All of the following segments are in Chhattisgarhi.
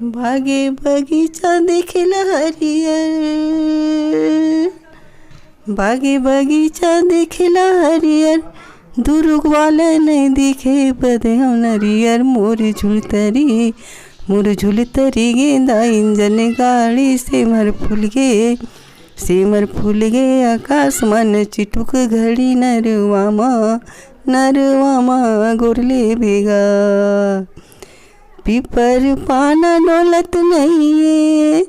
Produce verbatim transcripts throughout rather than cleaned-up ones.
बागे बगीचा देखेला हरियर, बागे बगीचा देखेला हरियर, दुरुग वाला नहीं दिखे बदे हम नरियर। मोर झुलतरी, मोर झुलतरी गेंदा इंजन गाड़ी, सेमर फूल गे, सेमर फूल गे आकाश मन चिटुक घड़ी, नरवा मा, नरवा मा गोरले बेगा। पीपर पाना डोलत नहीं ये,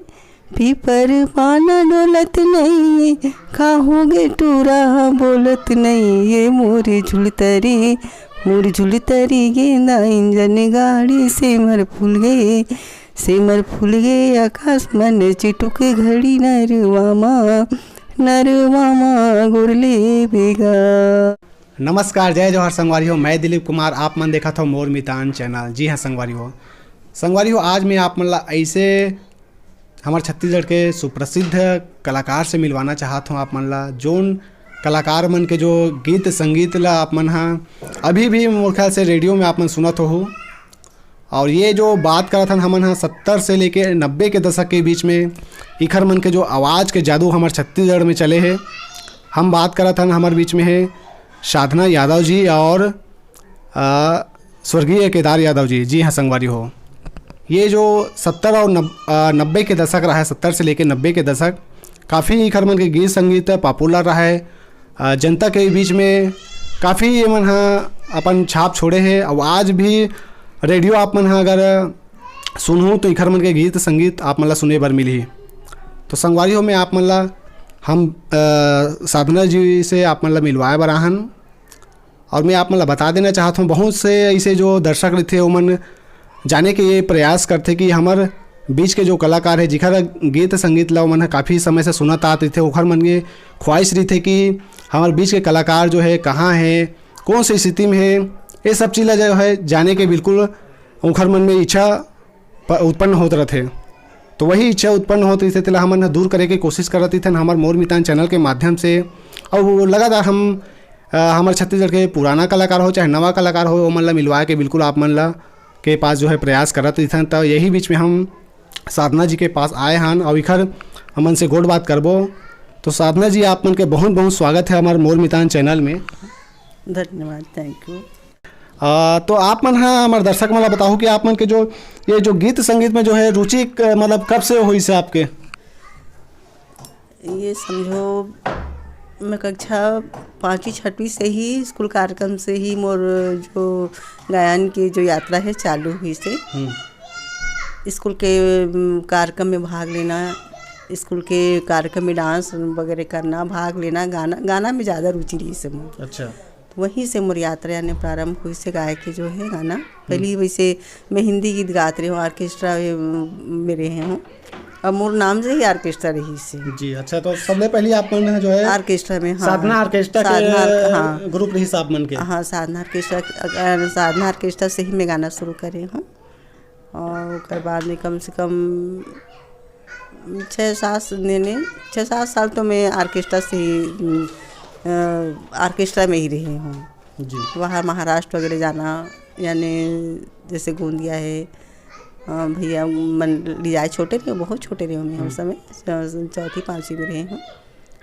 पीपर पाना डोलत नहीं ये, का हो गे टूरा बोलत नहीं ये। मोर झुलतरी, मोर झुलतरी गेंदा इंजन गाड़ी, सेमर फूल गे, सेमर फूल गे आकाश मन चिटुक घड़ी, नरवा मा, नरवा मा गोरले बेगा। नमस्कार, जय जोहार संगवारी हो, मैं दिलीप कुमार, आप मन देखत हो मोर मितान चैनल। जी हाँ संगवारी हो, संगवारी हो, आज मैं आप मन ला ऐसे हमर छत्तीसगढ़ के सुप्रसिद्ध कलाकार से मिलवाना चाहत हूँ आप मन ला, जोन कलाकार मन के जो गीत संगीत ला आप मन हा अभी भी मोर ख्याल से रेडियो में आप मन सुनत हो। और ये जो बात करत हन हमन हा सत्तर से लेके नब्बे के दशक के बीच में, इखर मन के जो आवाज़ के जादू हमर छत्तीसगढ़ में चले हे। हम बात करत हन, हमर बीच में हे साधना यादव जी और आ, स्वर्गीय केदार यादव जी। जी हाँ संगवारी हो, ये जो सत्तर और नब-, आ, नब्बे के दशक रहा है, सत्तर से लेके नब्बे के दशक, काफ़ी इखर मन के गीत संगीत पॉपुलर रहा है। आ, जनता के बीच में काफ़ी ये मन हा अपन छाप छोड़े हे। और आज भी रेडियो आप मन हा अगर सुनहू तो इखर मन के गीत संगीत आप मन ला सुने बर मिलही। तो संगवारी हो, मैं आप मन ला हम, आ, साधना जी से आप मन ला मिलवाए बर आहन। और मैं आप मन ला बता देना चाहत हूँ, बहुत से ऐसे जो दर्शक रहिथे, ओमन जाने के ये प्रयास करथे कि हमर बीच के जो कलाकार है, जिखर गीत संगीत ला ओमन ह काफ़ी समय से सुनत आत रहिथे, ओखर मन के ख्वाहिश रहिथे कि हमर बीच के कलाकार जो है, कहाँ है, कौन सी स्थिति में है, ये सब चीज़ ला जो है जाने के बिल्कुल ओखर मन में इच्छा प-, उत्पन्न होत रहिथे। तो वही इच्छा उत्पन्न होत रहिथे, तेला हमन ह दूर करे के कोशिश करत रहिथन हमर मोर मितान चैनल के माध्यम से। और वो लगातार हम, अ, हमर छत्तीसगढ़ के पुराना कलाकार हो चाहे नवा कलाकार हो, ओमन ला मिलवा के बिल्कुल आप मन ला के पास जो है प्रयास करत रहिथन। तो यही बीच में हम साधना जी के पास आए हन और इखर हमन से गोठ बात करबो। तो साधना जी, आप मन के बहुत बहुत स्वागत है हमारे मोर मितान चैनल में। धन्यवाद, thank you। आ, तो आप मन हा हमारे दर्शक मन ला बताओ कि आप मन के जो ये जो गीत संगीत में जो है रुचि क-, मतलब कब से होइस हे आपके? ये समझो, मैं कक्षा पाँचवीं छठवीं से ही स्कूल कार्यक्रम से ही मोर जो गायन की जो यात्रा है चालू होइस हे। हम्म। स्कूल के, उम, कार्यक्रम में भाग लेना, स्कूल के कार्यक्रम में डांस वगैरह करना, भाग लेना, गाना, गाना में ज़्यादा रुचि रहिस हे मोर। अच्छा। तो वहीं से मोर यात्रा यानी प्रारंभ होइस हे गाय के जो है गाना। पहली वैसे मैं हिंदी गीत गात रहे हूँ, ऑर्केस्ट्रा में, में रहे हूँ। अब मोर नाम से ही ऑर्केस्ट्रा रहिस हे। जी, अच्छा, तो सबले पहली आप मन जो है ऑर्केस्ट्रा में, हाँ, साधना ऑर्केस्ट्रा के साधना, हाँ। ग्रुप रहिस आप मन के? हाँ, साधना ऑर्केस्ट्रा, अ, साधना ऑर्केस्ट्रा से ही मैं गाना शुरू करे हूँ। और ओकर बाद में कम से कम छः सात, नहीं, नहीं, छः सात साल तो मैं ऑर्केस्ट्रा से ही, उम, अ, ऑर्केस्ट्रा में ही रही हूँ। जी। बाहर महाराष्ट्र वगैरह जाना, यानी जैसे गोंदिया है, अ, भैया मन ले जाए, छोटे रहे, बहुत छोटे रहे हूँ मैं उस समय, चौ-, चौथी पाँचवीं में रही हूँ,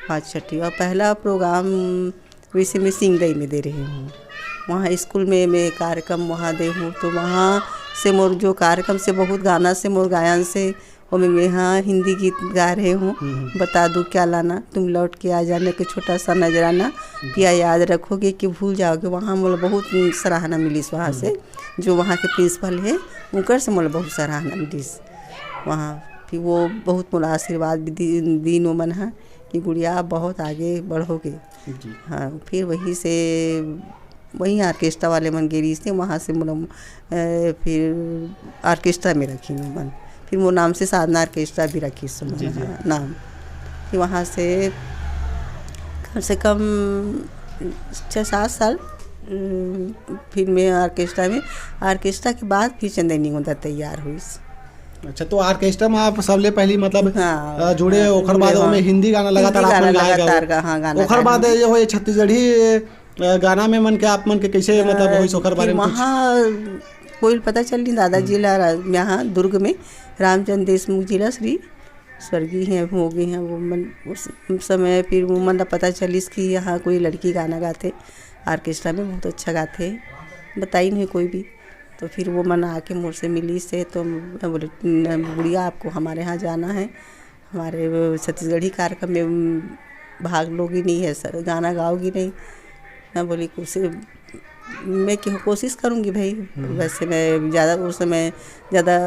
पाँच छठी। और पहला प्रोग्राम वैसे मैं सिंगई में दे रही हूँ। वहाँ स्कूल में मैं कार्यक्रम वहाँ दे हूँ, तो वहाँ से मोर जो कार्यक्रम से बहुत गाना से मोर गायन से, ओमे मैं हाँ हिंदी गीत गा रहे हूँ। हम्म। बता दूँ क्या लाना, तुम लौट के आ जाना, कि छोटा सा नजराना, पिया याद रखोगे कि भूल जाओगे। वहाँ मोला बहुत सराहना मिलिस वहाँ से, हम्म। जो वहाँ के प्रिंसिपल है, उनकर से मोला बहुत सराहना मिलिस वहाँ। फिर वो बहुत मोला आशीर्वाद भी दी-, दीन वो मन हा कि गुड़िया, आप बहुत आगे बढ़ोगे। जी। हाँ, फिर वहीं से, वहीं ऑर्केस्ट्रा वाले मन गे रहिस हे, वहाँ से मोला, अ, फिर ऑर्केस्ट्रा में रखिन मन। फिर मोर नाम से साधना ऑर्केस्ट्रा भी रखिस मन, जी, जी। हाँ, नाम। फिर वहाँ से कम से कम छः सात साल, अम, फिर मैं ऑर्केस्ट्रा में, ऑर्केस्ट्रा के बाद फिर चंदैनी गोंदा तैयार होइस। अच्छा, तो ऑर्केस्ट्रा में आप सबले पहली मतलब, हाँ, अ, जुड़े, हाँ, ओखर जुड़े, बाद हाँ। ओमे हिंदी गाना लगातार हिंदी आप गाना मन गाए लगातार हो। गा-, हाँ, गाना ओखर गाए बाद हूँ। ये हो, ये छत्तीसगढ़ी, अ, गाना में मन के आप मन के कैसे, अ, मतलब होइस ओखर कि बारे में कुछ? वहाँ कोई पता चल नहीं दादाजी ला रा-, यहाँ दुर्ग में रामचंद्र देशमुख जी ला श्री स्वर्गीय हैं, हो गए हैं वो मन। उस समय फिर वो मन ला पता चलिस कि यहाँ कोई लड़की गाना गाथे, ऑर्केस्ट्रा में बहुत अच्छा गाथे, बताई नहीं कोई भी। तो फिर वो मन आके मोर से मिलिस हे, तो मैं बोले, "न, बुढ़िया, आपको हमारे यहाँ जाना है, हमारे वो छत्तीसगढ़ी कार्यक्रम में, उम, भाग लोगी नहीं है सर, गाना गाओगी नहीं?" मैं बोली, "कोशिश, मैं क्यों कोशिश करूँगी भाई।" वैसे मैं ज़्यादा, उस समय ज़्यादा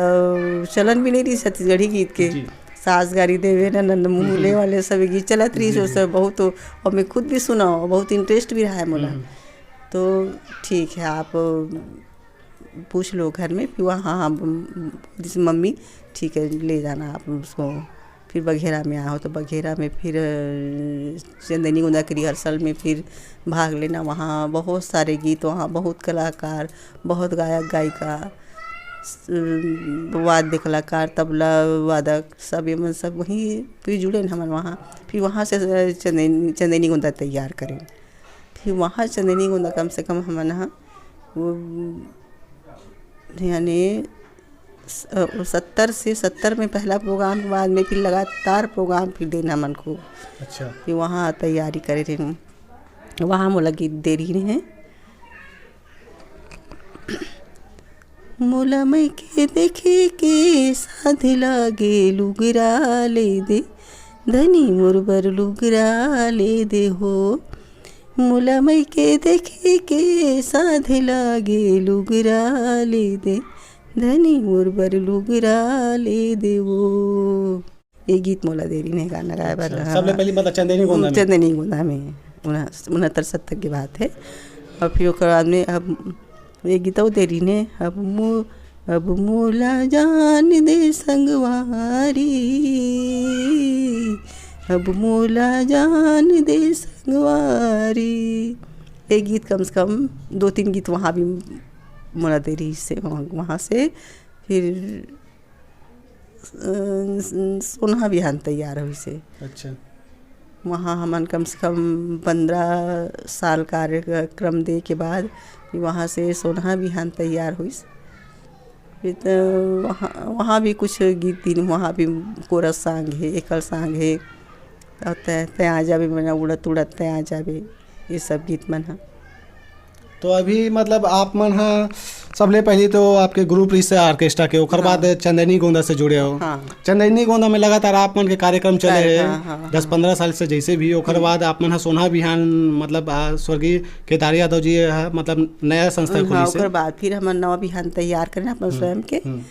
चलन भी नहीं रही छत्तीसगढ़ी गीत के। सास गारी देवे ना नंद मुँह ले वाले सब गीत चलत रही उस समय बहुत, तो और मैं खुद भी सुना, बहुत इंटरेस्ट भी रहा है मोला। तो ठीक है, आप पूछ लो घर में, फिर वहाँ, हाँ, जैसे मम्मी, "ठीक है, ले जाना आप उसको।" फिर बघेरा में आओ, तो बघेरा में फिर, अ, चंदैनी गोंदा के रिहर्सल में फिर भाग लेना। वहाँ बहुत सारे गीत, वहाँ बहुत कलाकार, बहुत गायक गायिका, स-, वाद्य कलाकार, तबला वादक, सब ये मन सब वहीं फिर जुड़े न हमन वहाँ। फिर वहाँ से, अ, चंदैनी, चंदैनी गोंदा तैयार करें। फिर वहाँ चंदैनी गोंदा कम से कम हमन ह वो, यानी स-, अ, सत्तर से, सत्तर में पहला प्रोग्राम के बाद में फिर लगातार प्रोग्राम फिर देना मन को। अच्छा। फिर वहाँ तैयारी करे रहे, वहाँ मोला गीत दे रही हैं। मोला मइके देखे के साध लागे, लुगरा ले दे, धनी मोर बर लुगरा ले दे हो। मोला मइके देखे के साध लागे, लुगरा ले दे, धनी मोर बर लुगरा ले दे वो। ये गीत मोला दे रही ने गाना गाए बर। अच्छा, हाँ, सबले हाँ। पहली बात चंदैनी गोंदा में। चंदैनी गोंदा में, उन्ह-, उनहत्तर सत्तर की बात है। और फिर ओकर बाद में अब ये गीत दे रही ने, अब मो-, अब मोला जान दे संगवारी, अब मोला जान दे संगवारी। ये गीत कम से कम दो तीन गीत वहाँ भी मोला दे रही से, वहाँ, वहाँ से फिर अ, सोनहा बिहान तैयार होइस हे। अच्छा। वहाँ हमन कम से कम पंद्रह साल कार्यक्रम दे के बाद फिर वहाँ से सोनहा बिहान तैयार होइस। फिर त वहाँ, वहाँ भी कुछ गीत दिन, वहाँ भी कोरस सांग हे, एकल सांग हे, और तै, तै आ जाबे, मैना उड़त उड़त तै आ जाबे, ये सब गीत मन ह। तो अभी मतलब आप मन ह सबले पहली तो आपके ग्रुप रहिस हे ऑर्केस्ट्रा के, ओकर हाँ। बाद चंदैनी गोंदा से जुड़े हो। हाँ। चंदैनी गोंदा में लगातार आप मन के कार्यक्रम चले हे, हाँ, हाँ, दस हाँ। पंद्रह साल से जैसे भी, ओकर हम्म। बाद आप मन ह सोनहा बिहान, मतलब, आ, स्वर्गीय केदार यादव जी ह, मतलब, नया संस्था हाँ, खोलिस हे। ओकर बाद फिर हमन नवा बिहान तैयार करेन अपन हम्म, स्वयं के। हम्म।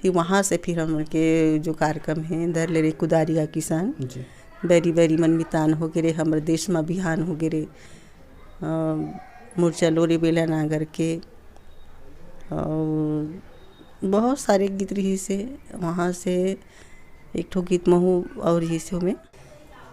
फिर वहाँ से फिर हमन के जो कार्यक्रम हे, धर ले रे कुदारी का किसान, जी। बैरी बैरी मन मितान हो गे रे, हमर देश म बिहान हो गे रे, अ, मोर चलो रे बेला नांगर के, और बहुत सारे गीत रहिस हे। वहाँ से एक ठो गीत महू और रहिस हे ओमे,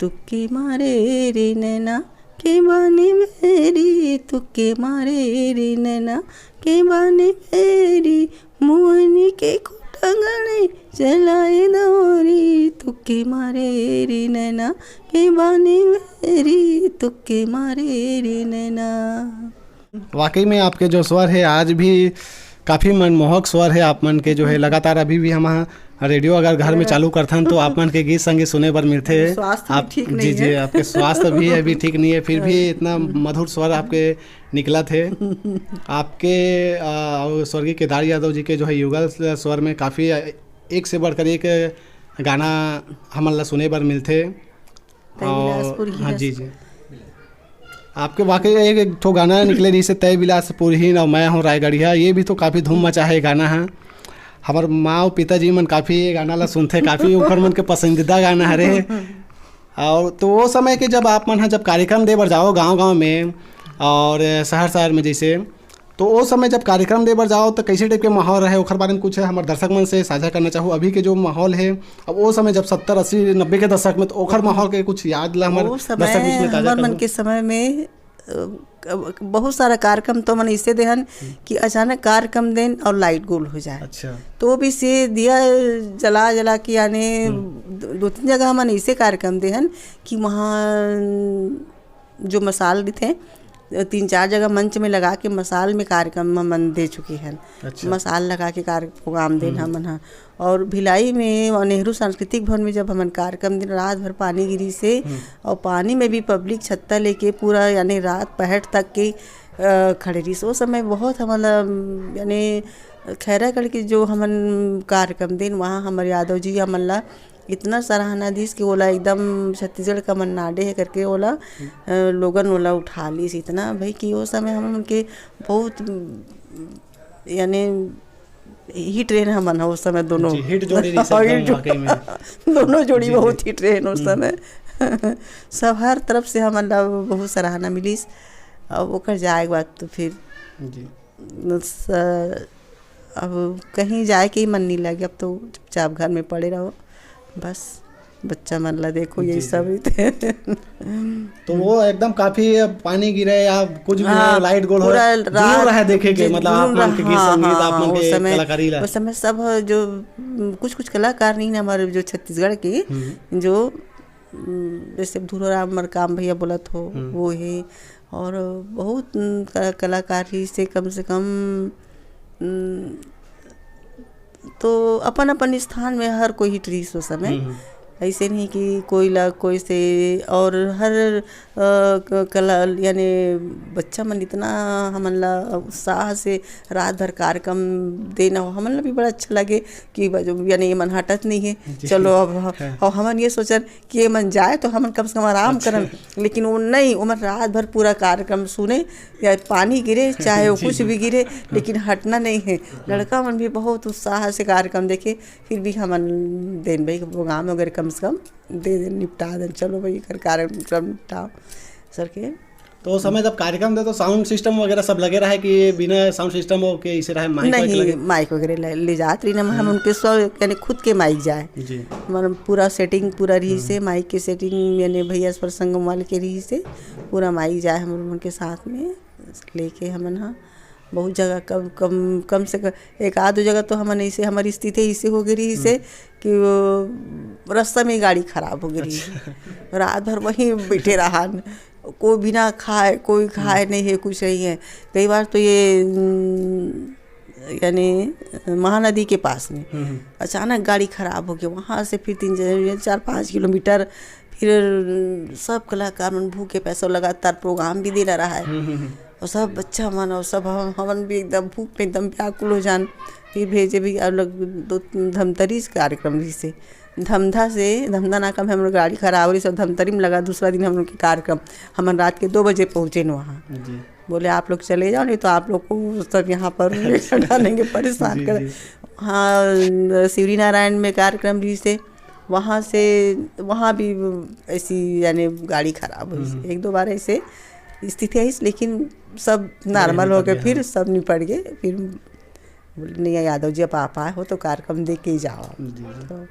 तुक्के मारे रे नैना के बानी मेरी, तुक्के मारे रे नैना के बानी मेरी, मोहनी के खुटा गले चलाए दौरी, तुक्के मारे रे नैना के बानी मेरी, तुक्के मारे रे नैना। वाकई में आपके जो स्वर हे आज भी काफ़ी मनमोहक स्वर हे आप मन के, जो है लगातार अभी भी हम रेडियो अगर घर में चालू करथन तो आप मन के गीत संगीत सुने बर मिलथे। स्वास्थ्य भी आप, ठीक जी, नहीं जी, है। आपके स्वास्थ्य भी अभी ठीक नहीं है, फिर भी इतना मधुर स्वर आपके निकलत हे। आपके, अ, और स्वर्गीय केदार यादव जी के जो है युगल स्वर में काफ़ी एक से बढ़कर एक गाना हमन ला सुने बर मिलथे। तय विलास और, पुरही हाँ, रस। जी, जी। आपके वाकई एक, एक ठो गाना निकले रहिस हे, तय विलास पुरही और मैं हूँ रायगढ़िया, ये भी तो काफ़ी धूम मचा है गाना है। हमर माँ और पिताजी मन काफ़ी ये गाना ला सुनथे, काफ़ी ओकर मन के पसंदीदा गाना हरे। और तो वो समय के जब आप मन ह जब कार्यक्रम दे बर जाओ गांव-गांव में और शहर-शहर में जैसे, तो वो समय जब कार्यक्रम दे बर जाओ तो कैसे टाइप के माहौल रहे, ओखर बारे में कुछ हमर दर्शक मन से साझा करना चाहू? अभी के जो माहौल है, अब वो समय जब सत्तर, अस्सी, नब्बे के दशक में, तो ओखर माहौल के कुछ याद ला हमर वो समय, दर्शक बीच में ताजा हमर मन करबो? के समय में, अ, अब बहुत सारा कार्यक्रम तो मन इसे देहन हम्म। कि अचानक कार्यक्रम देन और लाइट गोल हो जाए। अच्छा। तो भी से दिया जला जला के, यानी हम्म। दो, दो तीन जगह मन इसे कार्यक्रम देहन कि वहाँ जो मसाल रहिथे, तीन चार जगह मंच में लगा के मसाल में कार्यक्रम हमन दे चुके हन। अच्छा। मसाल लगा के कार-, प्रोग्राम देन हम्म। हमन ह। और भिलाई में और नेहरू सांस्कृतिक भवन में जब हमन कार्यक्रम दिन, रात भर पानी गिरी से हम्म। और पानी में भी पब्लिक छत्ता लेके पूरा यानी रात पहट तक के, अ, खड़े रहिस। ओ समय बहुत हमन ला, यानी खैरागढ़ के जो हमन कार्यक्रम दिन, वहाँ हमर यादव जी हमन ला इतना सराहना दिस कि ओला एकदम छत्तीसगढ़ का मन्नाडे है करके ओला, अ, लोगन ओला उठा लिस इतना भाई कि ओ समय हमन के बहुत, यानी हिट रहे हमन ह ओ समय दोनों। जी, हिट जोड़ी रहिस हाँ, एकदम हिट जो-, वाकई में। दोनों जोड़ी जी, बहुत जी। हिट रहे ओ हम्म। समय। सब हर तरफ से हमन ला बहुत सराहना मिलिस। अब ओकर जाए के बाद तो फिर जी। स-, अब कहीं जाए के ही मन नहीं लगे, अब तो चुपचाप घर में पड़े रहो, बस बच्चा मन ला देखो, यही जी, सब जी। ही थे। तो वो एकदम काफी पानी गिरे या कुछ भी हो, हाँ, लाइट गोल हो, पूरा जुनून रात रहे देखे के, जी, मतलब आप जुनून मन के रहा, गीत हाँ, संगीत, हाँ, आप हाँ, मन उस के समय, कलाकारी ला। उस समय सब जो, कुछ, कुछ कलाकार नहीं ना हमारे जो छत्तीसगढ़ के, हम्म। जो, उम, जैसे धुरोराम मरकाम भैया बोलत हो, हम्म। वो है, और बहुत, उम, क-, कलाकार ही से कम से कम, उम, तो अपन अपन स्थान में हर कोई हिट रहिस ओ समय। हम्म, हम्म। ऐसे नहीं कि कोई ला कोई से, और हर, अ, क-, कला, यानी बच्चा मन इतना हमन ला उत्साह से रात भर कार्यक्रम देना हो, हमन ला भी बड़ा अच्छा लगे कि ब-, यानी ये मन हटत नहीं है। जी। चलो अब ह-, हाँ। और हमन ये सोचन कि ये मन जाए तो हमन कम से कम आराम अच्छा। करन, लेकिन वो नहीं, वो मन रात भर पूरा कार्यक्रम सुने, या पानी गिरे, चाहे वो जी, कुछ जी। भी गिरे, हाँ। लेकिन हटना नहीं है। हाँ। लड़का मन भी बहुत उत्साह से कार्यक्रम देखे, फिर भी हमन देन भाई प्रोग्राम वगैरह कम से कम दे देन, निपटा देन, चलो भाई, कर कार्यक्रम निपटाओ सर के। तो उस समय जब कार्यक्रम दे तो साउंड सिस्टम वगैरह सब लगे रहे कि बिना साउंड सिस्टम हो के इसे रहे, माइक वाइक नहीं, लगे? माइक वगैरह ले, ले जात रही ना, हम हम्म। उनके स्व, यानी खुद के माइक जाए। जी। हमारा पूरा सेटिंग पूरा रही हम्म। से, माइक के सेटिंग यानी भैया स्वर संगम वाले के रही से, पूरा माइक जाए हम उनके साथ में लेके हमन ह बहुत जगह कम, कम, कम से कम एक आध जगह तो हमन ऐसे, हमारी स्थिति ऐसे हो गई रही से हम्म। कि वो रास्ता में ही गाड़ी खराब हो गई रही। अच्छा। रात भर वहीं बैठे रहा, कोई बिना खाए, कोई खाए हम्म। नहीं है, कुछ नहीं है। कई बार तो ये, उम, यानी महानदी के पास में हम्म, हम्म। अचानक गाड़ी खराब हो गई, वहाँ से फिर तीन चार, चार पाँच किलोमीटर, फिर सब कलाकार मन भूखे पैसों लगातार प्रोग्राम भी देना रहा है। हम्म, हम्म, हम्म। और सब बच्चा मन और सब हम, हमन भी एकदम भूख में एकदम व्याकुल हो जान। फिर भेजे भी आप लोग दो धमतरी से कार्यक्रम रही से, धमधा से, धमधा नाका में हम लोग गाड़ी खराब रही, सब धमतरी में लगा। दूसरा दिन हम लोग के कार्यक्रम, हमन रात के दो बजे पहुँचे न वहाँ। जी। बोले, "आप लोग चले जाओ, नहीं तो आप लोग को सब यहाँ पर डालेंगे, परेशान जी, कर।" जी। हाँ, शिवरी नारायण में कार्यक्रम रही से, वहाँ से, वहाँ भी ऐसी यानी गाड़ी खराब हुई। हम्म। एक दो बार ऐसे स्थिति आई, लेकिन सब नॉर्मल हो गए, निपट गया, फिर हाँ। सब निपट गए। फिर बोले, "नहीं, यादव जी, अब आप आए हो तो कार्यक्रम दे के ही जाओ आप।" जी, जी। तो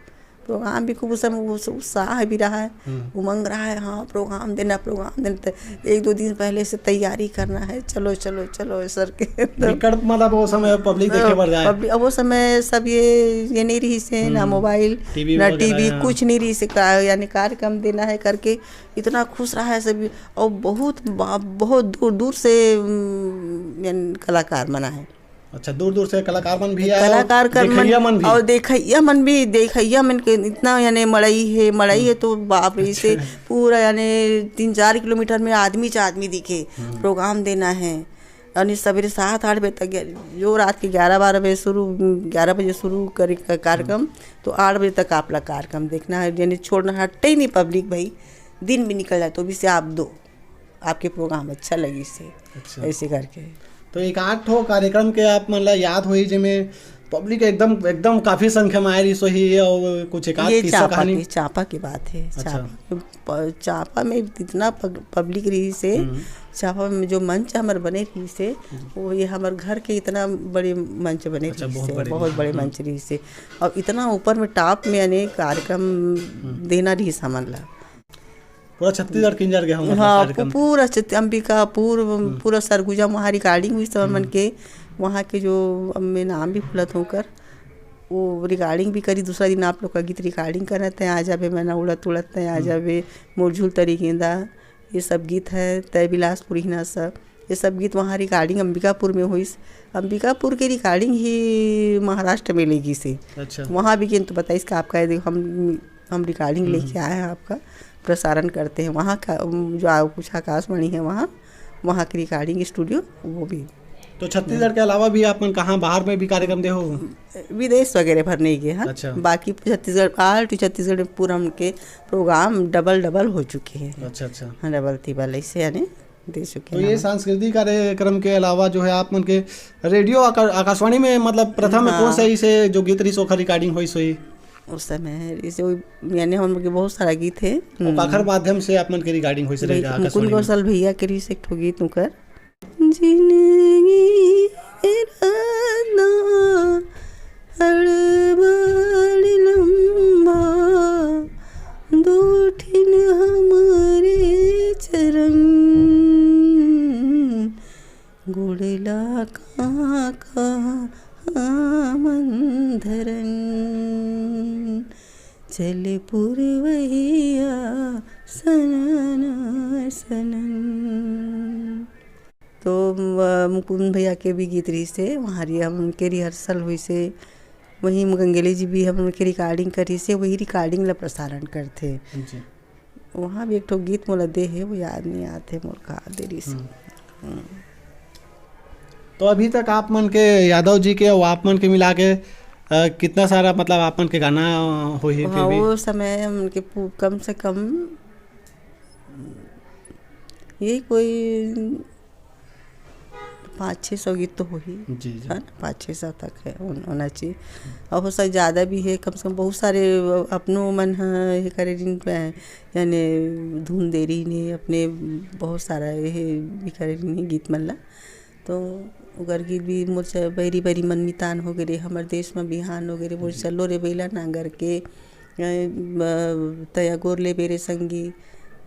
प्रोग्राम भी खूब उस समय उस-, उत्साह भी रहा है, हम्म। उमंग रहा है, हाँ, प्रोग्राम देना, प्रोग्राम देना। तो एक दो दिन पहले से तैयारी करना है, चलो, चलो, चलो, सर के। तो विकट मतलब वो समय पब्लिक देखे बर जाए। पब्लिक, अब वो समय सब ये, ये नहीं रही से, ना हम्म। मोबाइल, टीवी ना वगैरह टीवी, या कुछ नहीं रही से, का-, यानी कार्यक्रम देना है करके इतना खुश रहा है सभी। और बहुत बा-, बहुत दूर दूर से, उम, यानी कलाकार मन आए। अच्छा, दूर दूर से कलाकार मन भी आए और कलाकार कर मन देखइया मन भी। और देखइया मन भी, देखइया मन के इतना यानी मड़ई है, मड़ई है हम्म। तो बाप रे, इसे अच्छा। पूरा यानी तीन चार किलोमीटर में आदमी च आदमी दिखे। हम्म। प्रोग्राम देना है। और ये सवेरे सात आठ बजे तक, जो रात के ग्यारह बारह बजे शुरू, ग्यारह बजे शुरू करे क-, कार्यक्रम, हम्म। तो आठ बजे तक आप ला कार्यक्रम देखना है, यानी छोड़ना हटे ही नहीं पब्लिक भाई। दिन भी निकल जाए तो भी से आप दो, आपके प्रोग्राम अच्छा लगी से, अच्छा। ऐसे करके। तो एक आध ठो कार्यक्रम के आप मन ला याद होही जेमे पब्लिक एकदम, एकदम काफी संख्या में आए रही सोही और कुछ एक आध ये किस्सा चांपा कहानी? की, चांपा की बात है। अच्छा। चांपा, प-, चांपा में इतना पग-, पब्लिक रही से, हम्म। चांपा में जो मंच हमर बने रही से, हम्म। वो ये हमर घर के इतना बड़े मंच बने अच्छा, रही बहुत से, बड़े बहुत मंच। बड़े हम्म। मंच रही से। और इतना ऊपर में टॉप में यानी कार्यक्रम हम्म। देना रही हमन ला। पूरा छत्तीसगढ़ किंजर गया होगा हाँ, कार्यक्रम। पू-, पूरा छत्ती-, अंबिकापुर, हम्म। पूरा सरगुजा, वहाँ रिकॉर्डिंग हुई सब मन हम्म। के, वहाँ के जो, अब मैं नाम भी भूलत हूँ कर, वो रिकॉर्डिंग भी करी। दूसरा दिन आप लोग का गीत रिकॉर्डिंग करना, तय आ जाबे, मैना उड़त उड़त तय आ हम्म। जाबे, मोरझुल तरी गेंदा, ये सब गीत है, तय बिलासपुर हिना सब। ये सब गीत वहाँ रिकॉर्डिंग अंबिकापुर में होइस। अंबिकापुर के रिकॉर्डिंग ही महाराष्ट्र में ले गिस हे। अच्छा। वहाँ भी किंतु बताइस कि आपका ये देखो, हम हम रिकॉर्डिंग हम्म। लेके आए हैं, आपका प्रसारण करते हैं। वहाँ का, उम, जो आ-, कुछ आकाशवाणी है वहाँ, वहाँ की रिकॉर्डिंग स्टूडियो वो भी। तो छत्तीसगढ़ के अलावा भी आप मन कहाँ बाहर में भी कार्यक्रम दे हो? विदेश वगैरह भर नहीं गए हैं। अच्छा। बाकी छत्तीसगढ़, all to छत्तीसगढ़ में पूरा उनके प्रोग्राम डबल डबल हो चुके हैं। अच्छा, अच्छा। हाँ, डबल तिबल ऐसे यानी दे चुके तो हैं ये हम। सांस्कृतिक कार्यक्रम के अलावा जो है आप मन के रेडियो आका-, आकाशवाणी में मतलब प्रथम में हाँ। कौन सा इसे जो गीत रहिस ओखर रिकॉर्डिंग होइस होही? उस समय इसे वो, यानी हम लोग के बहुत सारा गीत है। और हम्म। काखर माध्यम से आप मन के रिकॉर्डिंग होइस भाई, रहेगा मुकुंद आकाशवाणी में? कौशल भैया के रहिस एक ठो गीत उनकर। जिंदगी राना हड़बड़ लंबा, दो ठिन हमरे चरण, गुड़ला कहाँ कहाँ मन धरन, चल पुरवैया सनन सनन। तो, अ, मुकुंद भैया के भी गीत रहिस हे, वहाँ रि-, हम उनके रिहर्सल होइस हे, वहीं गंगेली जी भी हम उनके रिकॉर्डिंग करिस हे, वही रिकॉर्डिंग ला प्रसारण करथे। जी। वहाँ भी एक ठो गीत मोला दे हे, वो याद नहीं आत हे मोर का दे रहिस हे। हम्म। हम्म। तो अभी तक आप मन के, यादव जी के अउ आप मन के मिला के, अ, कितना सारा मतलब आप मन के गाना, अ, होही हाँ, फिर भी? वो समय उनके पू-, कम से कम यही कोई पाँच छः सौ गीत तो होही, जी, जी। है ना? पाँच छः सौ तक है, होन-, होना चाहिए। और हो सकता ज़्यादा भी है, कम से कम बहुत सारे अपनो मन ह, ये करे रहिन, अ, यानी धुन दे रहिन हे, अपने बहुत सारा ये भी करे रहिन हे गीत मन ला। तो ओकर गीत भी मोर च-, बैरी बैरी मन मितान हो गे रे, हमर देश म बिहान हो गे रे, मोर जी। चलो रे बैला नांगर के, अ, ब-, तया गोर ले बेरे संगी,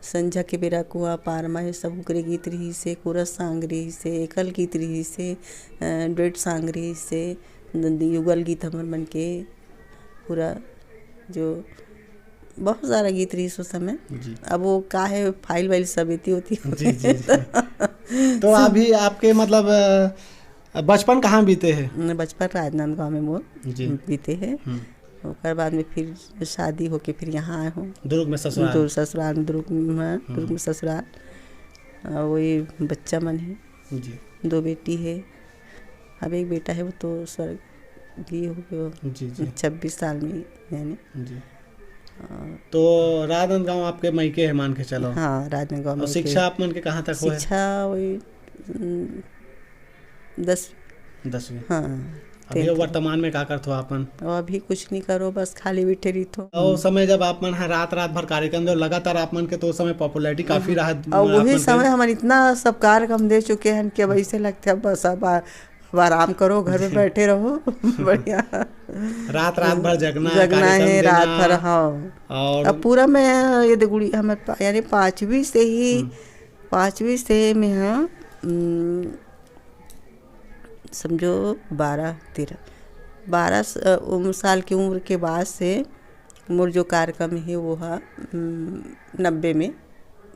संझा के बेरा कुआं पार मा, ये सब ओकरे गीत रहिस हे, कोरस सॉन्ग रहिस हे, एकल गीत रहिस हे, अ, डुएट सॉन्ग रहिस हे, द-, युगल गीत हमर मन के पूरा जो बहुत सारा गीत रहिस उस समय। जी। अब वो का है, फाइल वाइल सब एती ओती हो जी, जी, गए। जी। तो अभी आपके मतलब, अ, बचपन कहाँ बीते है? न, बचपन राजनांदगांव में मोर जी। बीते है। हम्म। ओकर बाद में फिर शादी होके फिर यहाँ आए हूँ। दुर्ग में ससुराल? दुर्ग ससुराल में, दुर्ग में, हाँ, हम्म। दुर्ग में ससुराल। और वही बच्चा मन है। जी। दो बेटी है। अब एक बेटा है, वो तो स्वर्गीय हो गए। जी, जी। छब्बीस साल में, यानी। जी। हाँ। तो राजनांदगांव आपके मायके है, मान के चलो। हाँ, राजनांदगांव और मायके। शिक्षा आप मन के कहाँ तक हुआ है? शिक्षा वही, उम, दसवीं। दसवीं। हाँ, अभी tenth। वर्तमान में का करथो आप मन? और अभी कुछ नहीं करो, बस खाली बैठे रहिथो। और उस समय जब आप मन ह रात, रात भर कार्यक्रम दो, लगातार आप मन के तो उस समय popularity काफी हम्म। रहा और आप वही मन के। समय हमन इतना सब कार्यक्रम दे चुके हैं कि अब ऐसे लगते हैं, बस अब आ-, अब आराम करो, घर में जी। बैठे रहो। बढ़िया। रात, रात भर जगना, जगना कार्यक्रम है, रात देना। भर, हाँ। और अब पूरा मैं ये दे गुड़ी, हमें पा-, यानी पाँचवीं से ही, हम्म। पाँचवीं से मैं, हाँ, उम, समझो बारह, तेरह, बारह स-, अ, उम, साल की उम्र के बाद से मोर जो कार्यक्रम है वो हा, उम, नब्बे में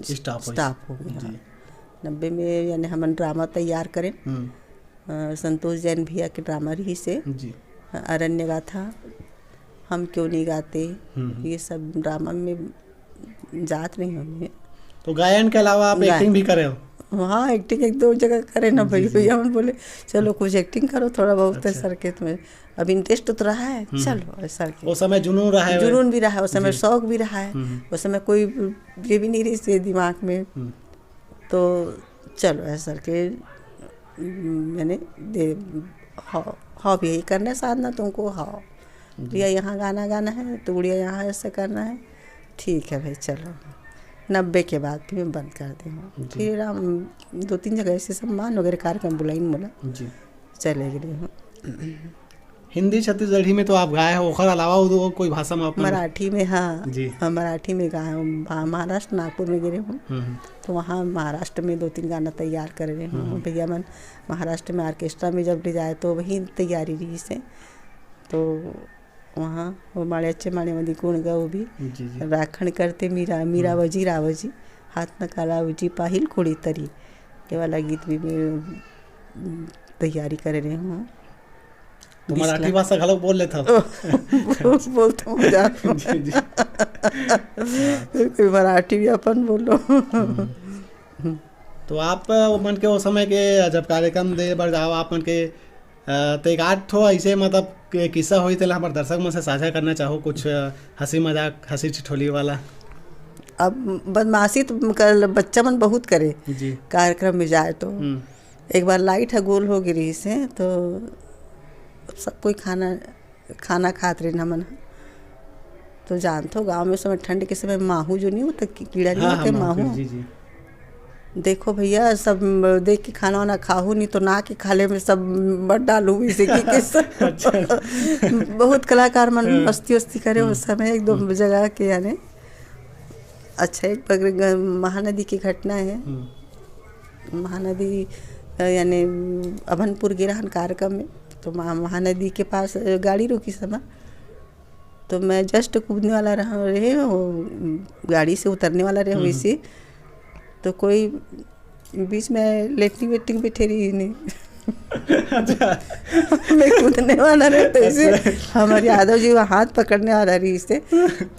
stop होइस। Stop हो गया। जी। नब्बे में यानी हमन ड्रामा तैयार करें। हम्म। अ, संतोष जैन भैया के ड्रामा रहिस हे, जी। अरण्य गाथा, हम क्यों नहीं गाते, हम्म, हम्म। ये सब ड्रामा में जात रही हूँ मैं। तो गायन के अलावा आप गाय-, acting भी करे हो? हाँ, acting एक दो जगह करे ना जी, भाई, जी। भैया मन बोले, "चलो कुछ acting करो थोड़ा बहुत अच्छा। ऐसा करके तुम्हें।" अब interest तो रहा है, हम्म। चलो ऐसा करके। उस समय जुनून रहा है। जुनून भी रहा है, उस समय जी। शौक भी रहा है। हम्म। उस समय कोई ये भी नहीं रही थी दिमाग में। हम्म। तो चलो ऐसा करके, उम, मैंने दे-, हॉ-, हॉबी यही करना है साधना, तुमको हॉ-, जी। या यहाँ गाना गाना है, तो गुड़िया यहाँ ऐसे करना है, ठीक है भाई, चलो। नब्बे के बाद फिर मैं बंद कर दी हूँ। जी। फिर हम दो तीन जगह ऐसे सम्मान वगैरह कार्यक्रम बुलाइन मोला, जी। चले गए हूँ। हिंदी, छत्तीसगढ़ी में तो आप गाए हो, ओखर अलावा वो कोई भाषा में अपन मराठी में, हाँ। जी। हाँ, मराठी में गाए हूँ। महा-, महाराष्ट्र, नागपुर में गे रहे हूँ। हम्म, हम्म। तो वहाँ महाराष्ट्र में दो तीन गाना तैयार करे रहे हूँ। हम्म। भैया मन महाराष्ट्र में orchestra में जब ले जाए, तो वही तैयारी रहिस हे। तो वहाँ वो माड़े अच्छे माड़े मदी गुण गा, वो भी। जी, जी। राखण करते मीरा, मीरा हम्म। वजी रावजी, हाथ न काला वजी पाहिल कुड़ी तरी। ये वाला गीत भी मैं, उम, तैयारी करे रहे हूँ। तो मराठी भाषा घलो बोल लेता हूँ। बोलता हूँ, मजाक में। जी, जी। कोई मराठी भी अपन बोलो। हम्म। तो आप, अ, वो मन के, वो समय के, अ, जब कार्यक्रम दे बर जाओ, आप मन के, अ, तो एक आध ठो ऐसे, मतलब, कि-, किस्सा होई, तेला हमर दर्शक मन से साझा करना चाहो, कुछ, अ, हंसी मजाक, हंसी ठिठोली वाला? अब बदमाशी तो कल बच्चा मन बहुत करे जी। कार्यक्रम में जाए तो हम्म। एक बार लाइट ह गोल हो गे रहिस हे, तो सब कोई खाना, खाना खात रहिन हमन ह। तो जानथो, गाँव में उस समय ठंड के समय माहू जो नहीं होता, कि-, कीड़ा नहीं हाँ, होते, हाँ, माहू। जी, जी। देखो भैया, सब देख के खाना वाना खाहू, नहीं तो ना के खाले में सब मत डालू, इसे की किस अच्छा, अच्छा। बहुत कलाकार मन हाँ। मस्ती वस्ती करे हम्म। उस समय, एकदम हम्म। जगह के, यानी। अच्छा, एक बार ग-, महानदी की घटना है। हम्म। महानदी, अ, यानी अभनपुर गे रहन कार्यक्रम में, तो महा-, महानदी के पास, अ, गाड़ी रुकी समय, तो मैं just कूदने वाला रहा, रहे वो, गाड़ी से उतरने वाला रहे हम्म। वैसे, तो कोई बीच में लेटरिंग वेटरिंग बैठे रही नहीं। अच्छा। मैं कूदने वाला रहे, तो ऐसे अच्छा। हमारे यादव जी वो हाथ पकड़ने वाला रही इससे,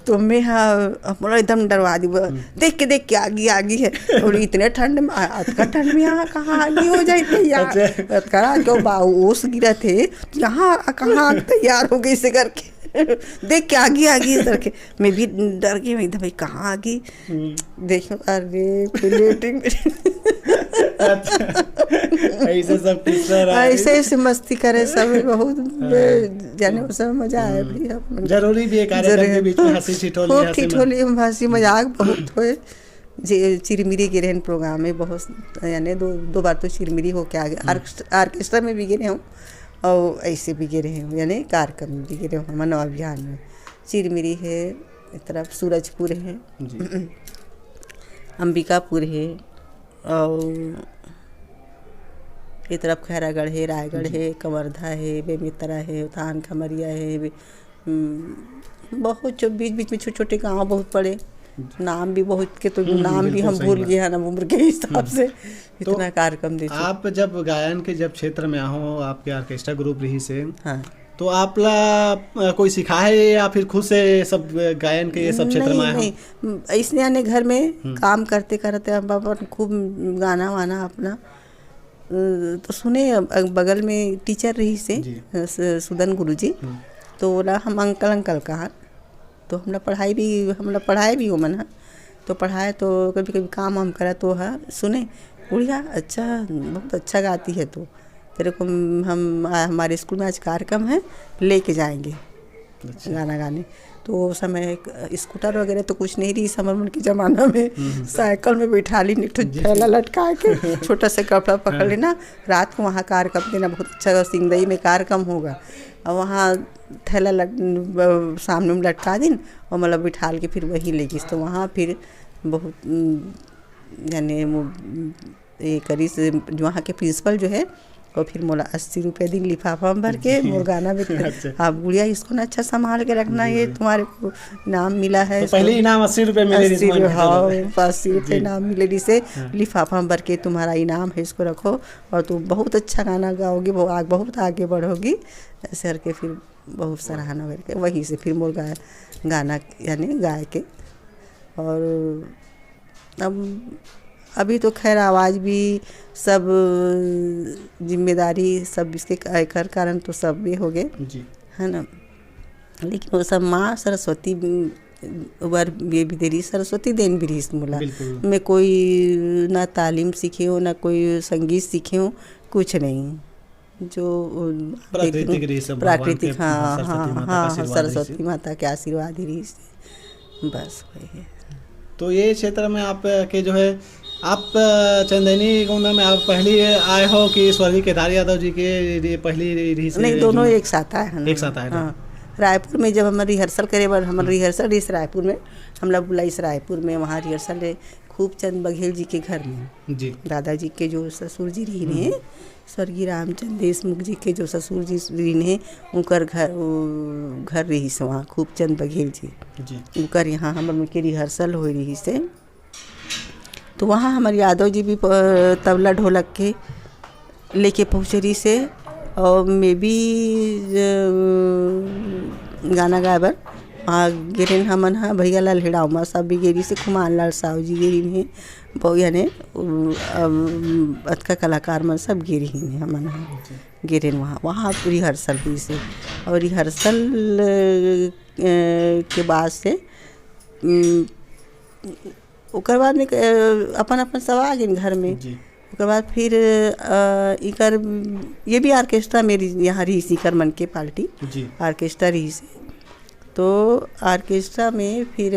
तो मैं, हाँ, हमारा एकदम डरवा दी, वो हम्म। देख के, देख के, आगी, आगी है। और इतने ठंड में, आ-, अतका ठंड में यहाँ कहाँ आगी हो जाए तैयार? अच्छा। अतका क्यों बा-, ओस गिरा थे, यहाँ कहाँ आग तैयार हो गई इसे करके। देख के आगी, आगी इसे करके। मैं भी डर गई, मैं एकदम, "भाई, कहाँ आगी?" हम्म। देखो, अरे, कोई लेटरिन, अच्छा। ऐसे सब किस्सा रहा है। ऐसे, ऐसे मस्ती करे सब, बहुत हाँ। बे-, जाने उस समय मजा आया हम्म। भैया, अपन जरूरी भी है कार्यक्रम के जरूर। बीच में हंसी ठिठोली, खूब हंसी ठिठोली, हंसी हम्म। मजाक बहुत होए। जे चिरमिरी गे रहन प्रोग्राम में बहुत, यानी दो, दो बार तो चिरमिरी होके आ गए। हम्म। आर्केस्ट-, आर्केस्ट्रा में भी गे रहे हूँ और ऐसे भी गे रहे हूँ, यानी कार्यक्रम में भी गे रहे हूँ, हमर नवा बिहान में। चिरमिरी है, ए तरफ सूरजपुर है, जी। अंबिकापुर है, और ए तरफ खैरागढ़ है, रायगढ़ जी। है, कवर्धा है, बेमेतरा है, उतान खमरिया है, बे-, हम्म, बहुत जो बीच बीच में छोटे छोटे गांव बहुत पड़े, जी। नाम भी बहुत के तो हम्म, नाम भी बिल्कुल हम सही भूल बात। गए हैं ना उम्र के हिसाब हम्म। से, तो इतना कार्यक्रम दे चुके। आप जब गायन के जब क्षेत्र में आहो, आपके ऑर्केस्ट्रा ग्रुप रही से, हाँ। तो आप ला, अ, कोई सिखाए या फिर खुद से सब गायन के ये सब क्षेत्र में नहीं, आए हो? नहीं, ऐसने आने घर में हम्म। काम करते करते हम अपन खूब गाना वाना अपना, अ, तो सुने, अ, बगल में टीचर रही से, जी। अ, स-, सुदन गुरुजी, हम्म। तो ओला हम अंकल, अंकल कहा, तो हमला पढ़ाई भी, हमला पढ़ाए भी ओमन ह, तो पढ़ाए तो कभी कभी काम वाम करा तो ह, सुने, "गुड़िया, अच्छा, बहुत अच्छा गाती है तू, तेरे को हम, हम, आ, हमारे स्कूल में आज कार्यक्रम है, लेके जाएंगे अच्छा। गाना गाने।" तो वो समय एक, अ, स्कूटर वगैरह तो कुछ नहीं रही इस हमर मन के जमाना में। हम्म। साइकिल में बैठा ली, एक ठो जी। थैला लटका के, छोटा सा कपड़ा पकड़ हाँ। लेना, रात को वहाँ कार्यक्रम देना, बहुत अच्छा सिंगदई में कार्यक्रम होगा। और वहाँ थैला लट-, ब-, सामने में लटका दिन और मतलब बिठाल के फिर वहीं ले गिस। तो वहाँ फिर बहुत, उम, यानी वो, उम, ये करिस, जो वहाँ के प्रिंसिपल जो है, वो फिर मोला अस्सी रुपया दिन लिफाफा में भर के, जी। मोर गाना में अच्छा। "आप गुड़िया, इसको ना अच्छा संभाल के रखना, जी, ये जी। तुम्हारे को इनाम मिला है, तो इसको।" पहले इनाम अस्सी रुपया मिले अस्सी रिहिस, रुपया, हाँ, अस्सी रुपया जी। इनाम मिले रिहिस हे, हाँ। "लिफाफा में भर के तुम्हारा इनाम है, इसको रखो और तुम बहुत अच्छा गाना गाओगी, बहु-, आग-, बहुत आगे बढ़ोगी।" ऐसे करके फिर बहुत सराहना करके वहीं से फिर मोर गा-, गाना यानी गाय के। और अब अभी तो खैर आवाज़ भी सब जिम्मेदारी सब इसके क-, एकर कारण तो सब ये हो गए, जी। है ना? लेकिन वो सब माँ सरस्वती ब-, बर ये भी दे रही, सरस्वती देन भी रही मोला। बिल्कुल। मैं कोई ना तालीम सीखे हूँ, ना कोई संगीत सीखे हूँ, कुछ नहीं। जो, अ, प्राकृतिक देख लूँ, रही सब भगवान प्राकृतिक, के, हाँ, सरस्वती हाँ, माता का हाँ, आशीर्वाद रही सरस्वती से। माता के आशीर्वाद ही रही से। बस वही है। तो ये क्षेत्र में आप के जो है, आप, अ, चंदैनी गोंदा में आप पहली आए हो कि स्वर्गीय केदार यादव जी के लिए पहली रही से नहीं, दोनों जो एक साथ आए हैं ना। एक साथ आए थे। हाँ। रायपुर में जब हम रिहर्सल करे बर, हम हम्म। रिहर्सल रही रायपुर में, हमला बुलाइस रायपुर में, वहाँ रिहर्सल रहे खूबचंद बघेल जी के घर में। जी। दादाजी के जो ससुर जी रही हम्म। हैं, स्वर्गीय रामचंद देशमुख जी के जो ससुर जी ऋण हे, उनकर घर, उ, घर रहिस वहाँ, खूबचंद बघेल जी। जी। उनकर यहाँ हमर मन के रिहर्सल होए रहिस हे। तो वहाँ हमर यादव जी भी प-, तबला ढोलक के लेके पहुँचे रहिस हे। और मैं भी, अ, गाना गाए बर वहाँ गे रेहेन हमन ह। भैया लाल हेड़ावमा साहब भी गे रहिस हे, खुमान लाल साहू जी गे रहिन हे, बहु याने, अ, अ, अतका कलाकार मन सब गे रहिन हे हमन ह। गे रेहेन वहाँ, वहाँ rehearsal होइस हे। और rehearsal, अ, के बाद से, उम, ओकर बाद में, अ, अपन-अपन सब आ गेन घर में। जी। ओकर बाद फिर, अ, इकर, ये भी orchestra में रही, यहाँ रहिस इकर मन के party। जी। Orchestra रहिस हे। तो orchestra में फिर, अ,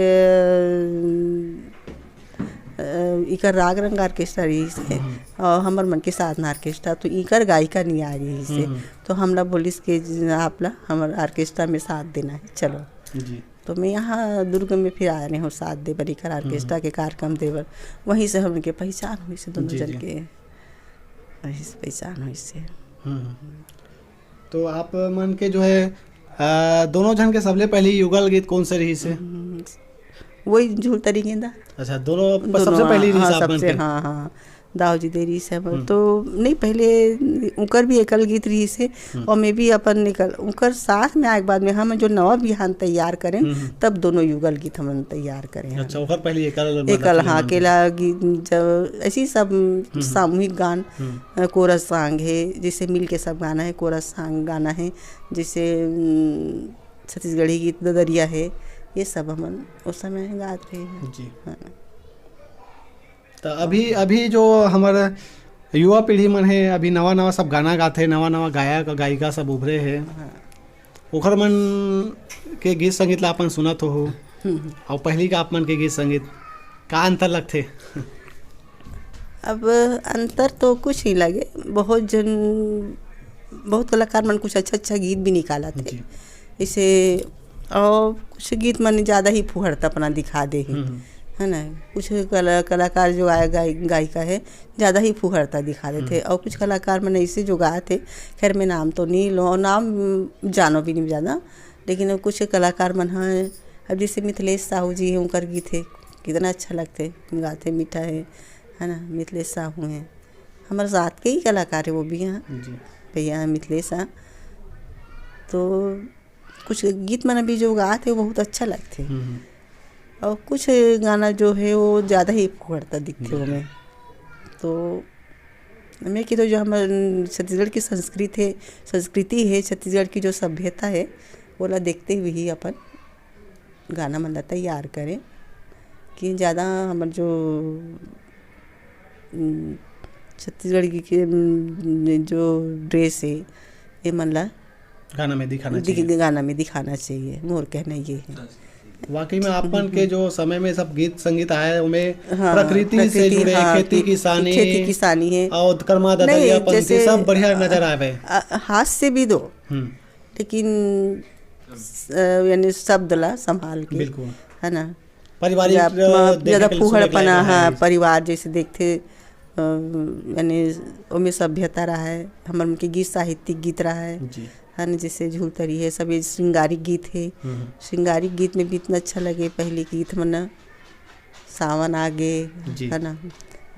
अ, इकर राग रंग orchestra रहिस हे। हम्म। और हमर मन के साधना orchestra, तो इकर गायिका नहीं आ रहिस हे। हम्म। तो हमला बोलिस कि ज-, आप ला हमर orchestra में साथ देना है, चलो। जी। तो मैं यहाँ दुर्ग में फिर आए रहे हूँ साथ दे बर, इकर orchestra हम्म। के कार्यक्रम दे बर। वहीं से हमन के पहचान होइस हे दोनों जी, जन जी। के, वहीं से पहचान होइस हे। हम्म। तो आप मन के जो है, अ, दोनों झन के सबले पहली युगल गीत कौन से रहिस हे? हम्म, वही झूल तरी गेंदा। अच्छा, दोनों प-, दोनों, सबसे हाँ, पहली रहिस हाँ, आप मन सबसे, के? हाँ, हाँ। दाऊ जी दे रहिस हे। हम्म। तो नहीं, पहले उकर भी एकल गीत रहिस हे, हम्म। और मैं भी अपन एकल, उकर साथ में आए के बाद में हम जो नवा बिहान तैयार करेन, हम्म, हम्म। तब दोनों युगल गीत हमन तैयार करेन। अच्छा, ओकर पहले एकल एकल, हाँ, हम्म। अकेला गीत, जब ऐसी सब हम्म, हम्म। सामूहिक गान, हम्म। अ, chorus song हे, जैसे मिल के सब गाना हे, chorus song गाना हे, जैसे, उम, छत्तीसगढ़ी गीत ददरिया हे, ये सब हमन उस समय गात रहे हैं। जी। हाँ। तो अभी, अभी जो हमर युवा पीढ़ी मन हे, अभी नवा-नवा सब गाना गाथे, नवा-नवा गायक, गायिका सब उभरे हे। हाँ। ओखर मन के गीत संगीत ला अपन सुनत हो, हम्म। और पहली का आप मन के गीत संगीत, का अंतर लगथे? अब अंतर तो कुछ नहीं लगे, बहुत जन, बहुत कलाकार मन कुछ अच्छा-अच्छा गीत भी निकालत हे। जी। जैसे, और कुछ गीत मन ज्यादा ही फुहड़ता अपना दिखा दे हे, हम्म। है ना? कुछ कला-, कलाकार जो आए, गाय-, गायिका हे, ज्यादा ही फुहड़ता दिखा देथे। हम्म। और कुछ कलाकार मन ऐसे जो गात हे, खैर, मैं नाम तो नहीं लो, और नाम जानो भी नहीं ज्यादा, लेकिन अब कुछ कलाकार मन ह, अब जैसे मिथिलेश साहू जी हे, उनकर गीत हे, कितना अच्छा लगथे, गाथे, मीठा हे, है ना, मिथिलेश साहू हे, हमर साथ के ही कलाकार हे वो भी, हाँ, जी। भैया हे मिथिलेश, हाँ। तो कुछ गीत मन अभी जो गात हे, वो बहुत अच्छा लगथे। हम्म, हम्म। और कुछ गाना जो हे, वो ज्यादा ही फुहड़ता दिखथे जी। ओमे। तो मैं कि तो जो हमर छत्तीसगढ़ की संस्कृत हे, संस्कृति हे, छत्तीसगढ़ की जो सभ्यता हे, ओला देखते हुए ही अपन गाना मन ला तैयार करें कि ज्यादा हमर जो, उम, छत्तीसगढ़ की, के, उम, जो dress हे, ये मन ला गाना में दिखाना दिख-, चाहिए। गाना में दिखाना चाहिए, मोर कहना ये है। वाकई में आप मन के जो समय में सब गीत संगीत आए, उनमें हाँ, प्रकृति से प्रकृति, जुड़े, हाँ, खेती कि-, किसानी, खेती किसानी है। और कर्मा नहीं, ददरिया पंथी जैसे, सब बढ़िया नजर आवे। अ, हास्य भी दो, हम्म। लेकिन स-, यानी शब्द ला संभाल के, बिल्कुल। है ना? पारिवारिक, या अ, म-, देखने ज्यादा के लिए सुने के फूहड़पना, लायक है। हाँ, परिवार जैसे देखथे, अ, यानी ओमे सभ्यता रहा है, हमर मन के गीत साहित्यिक गीत रहा है, जी। है ना? जैसे झूलतरी है, सब ये श्रृंगारिक गीत है। हम्म। श्रृंगारिक गीत में भी इतना अच्छा लगे, पहले गीत मन ना, सावन आ गे, जी। है ना?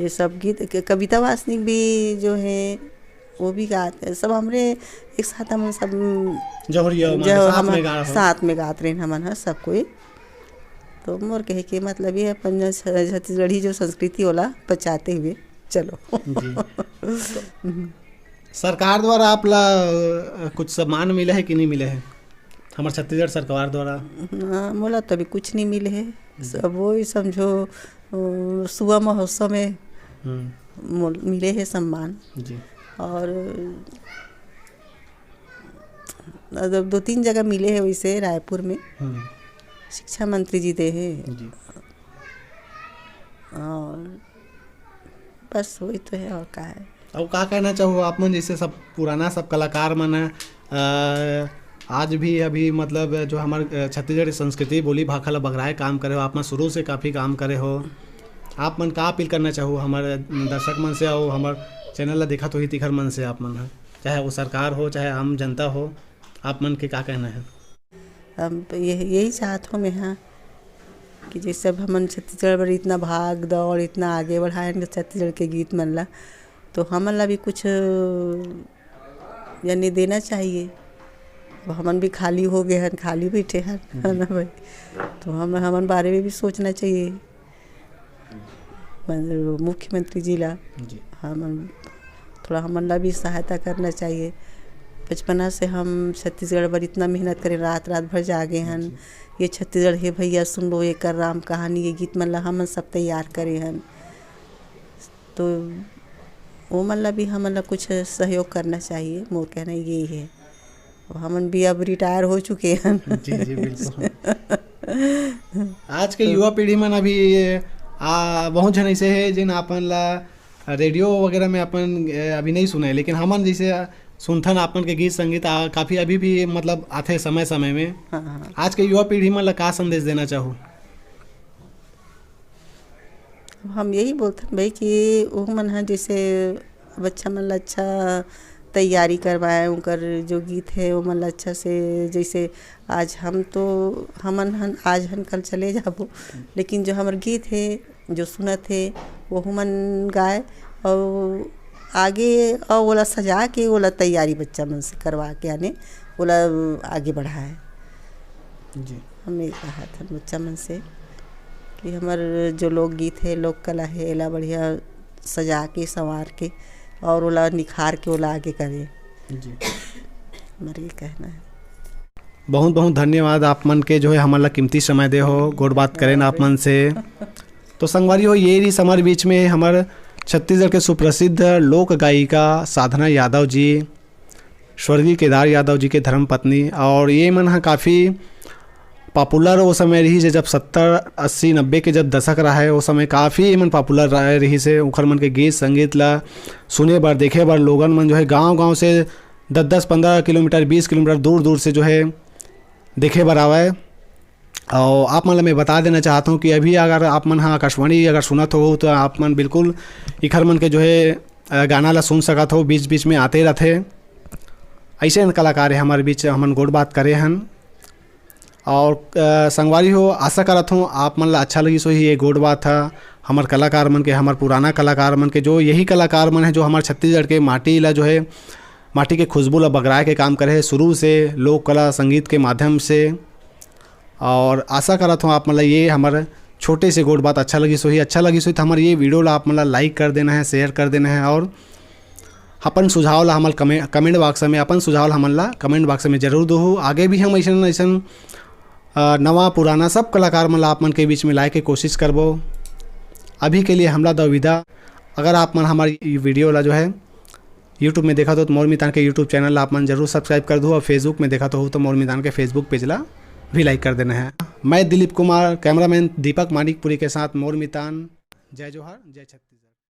ये सब गीत, क-, कविता वासनिक भी जो है, वो भी गात हे। सब हमरे एक साथ हमन सब जहुरिया मन जो साथ हम में गा रहे हो। साथ में गात रहे हमन ह सब कोई। तो मोर कहे के मतलब ये अपन जो छ-, छत्तीसगढ़ी जो संस्कृति ओला बचाते हुए चलो। जी। सरकार द्वारा आप ला, अ, कुछ सम्मान मिले है कि नहीं मिले है? हमर छत्तीसगढ़ सरकार द्वारा? हाँ, मोला तो अभी कुछ नहीं मिले है। जी। सब वही समझो, अ, सुआ महोत्सव में हम्म। मोल-, मिले है सम्मान। जी। और मतलब दो तीन जगह मिले है वैसे रायपुर में। हम्म। शिक्षा मंत्री जी दे है। जी। और बस वही तो है, और का है। अब का कहना चाहो आप मन, जैसे सब पुराना सब कलाकार मन है, अ, आज भी अभी मतलब जो हमर, अ, छत्तीसगढ़ी संस्कृति, बोली भाखा ला बगराए काम करे हो, आप मन शुरू से काफ़ी काम करे हो, आप मन का अपील करना चाहो हमर दर्शक मन से, और हमर channel ला देखत होही तिखर मन से, आप मन ह, चाहे वो सरकार हो, चाहे आम जनता हो, आप मन के का कहना है? हम तो यही, यही चाहत हो मैं, हाँ, कि जैसे अब हमन छत्तीसगढ़ बर इतना भाग दौड़, इतना आगे बढ़ाए हन छत्तीसगढ़ के गीत मन ला, तो हमन ला भी कुछ यानी देना चाहिए। अब हमन भी खाली हो गए हन, खाली बैठे हन, है ना भाई? तो हम, हमन बारे में भी सोचना चाहिए मन-, मुख्यमंत्री जी ला। जी। हमन, थोड़ा हमन ला भी सहायता करना चाहिए। बचपना से हम छत्तीसगढ़ बर इतना मेहनत करें, रात रात भर जागे हन। जी। ये छत्तीसगढ़ हे भैया सुन लो, ये कर राम कहानी, ये गीत मन ला हमन सब तैयार करे हन। तो वो मन ला भी हमन ला कुछ सहयोग करना चाहिए, मोर कहना यही है। अब हमन भी अब रिटायर हो चुके हैं। जी, जी, बिल्कुल। आज के युवा पीढ़ी मन अभी, आ, बहुत झन ऐसे है जिन आपन ला रेडियो वगैरह में अपन, ए, अभी नहीं सुने, लेकिन हमन जैसे सुनथन आपन के गीत संगीत, आ, काफी अभी भी मतलब आथे समय समय में। हाँ, हाँ। आज के युवा पीढ़ी मन ला का संदेश देना चाहू? अब हम यही बोलथन भाई कि वो मन ह जैसे बच्चा मन ला अच्छा तैयारी करवाए, उनकर जो गीत है वो मन ला अच्छा से, जैसे आज हम तो, हमन हन, आज हन, कल चले जाबो, लेकिन जो हमर गीत है, जो सुनत है, वो मन गाए और आगे और ओला सजा के ओला तैयारी बच्चा मन से करवा के आने ओला आगे बढ़ाए। जी। हम ये कहा था बच्चा मन से कि हमर जो लोकगीत है, लोक कला है, एला बढ़िया सजा के, संवार के और ओला निखार के ओला आगे करे। जी। हमर ये कहना है। बहुत बहुत धन्यवाद आप मन के, जो है हमन ला कीमती समय दे हो, गोठ बात करेन आप मन से। तो संगवारी हो, ये रही हमारे बीच में हमर छत्तीसगढ़ के सुप्रसिद्ध लोक गायिका साधना यादव जी, स्वर्गीय केदार यादव जी के धर्म पत्नी। और ये मन ह काफ़ी पॉपुलर वो समय रही से, जब सत्तर, अस्सी, नब्बे के जब दशक रहा है, वो समय काफ़ी ये मन पॉपुलर रहे रही से। उखर मन के गीत संगीत ला सुने बर, देखे बर लोगन मन जो है गांव गांव से दस दस, पन्द्रह किलोमीटर, बीस किलोमीटर दूर दूर से जो है देखे बर आवय। और आप मन ला मैं बता देना चाहता हूँ कि अभी अगर आप मन ह आकाशवाणी अगर सुनत हो, तो आप मन बिल्कुल इखर मन के जो है, अ, गाना ला सुन सकत हो, बीच बीच में आते रहथे। ऐसे कलाकार है हमारे बीच, हमन गोठ बात करे हन। और, अ, संगवारी हो, आशा करत हूँ आप मन ला अच्छा लगिस होही ये गोठ बात ह। हमर कलाकार मन के, हमर पुराना कलाकार मन के, जो यही कलाकार मन है जो हमर छत्तीसगढ़ के माटी ला जो है, माटी के खुशबू ला बगराए के काम करे है शुरू से, लोक कला संगीत के माध्यम से। और आशा करत हूँ आप मन ला ये हमर छोटे से गोठ बात अच्छा लगिस होही। अच्छा लगिस होही तो हमर ये वीडियो ला आप मन ला लाइक कर देना है, शेयर कर देना है और अपन सुझाव ला हमन कमे-, कमेंट बॉक्स में, अपन सुझाव ला हमन ला कमेंट बॉक्स में जरूर दो। आगे भी हम ऐसन ऐसन, अ, नवा पुराना सब कलाकार मन ला आप मन के बीच में लाए के कोशिश करबो। अभी के लिए हमला दो विदा। अगर आप मन हमारी वीडियो ला जो है YouTube में देखा तो, तो मोर मितान के YouTube चैनल ला आप मन जरूर सब्सक्राइब कर दो और Facebook में देखा तो हो तो मोर मितान के Facebook पेज ला भी लाइक कर देना है। मैं दिलीप कुमार, कैमरामैन दीपक मानिकपुरी के साथ मोर मितान। जय जोहार, जय छत्तीसगढ़।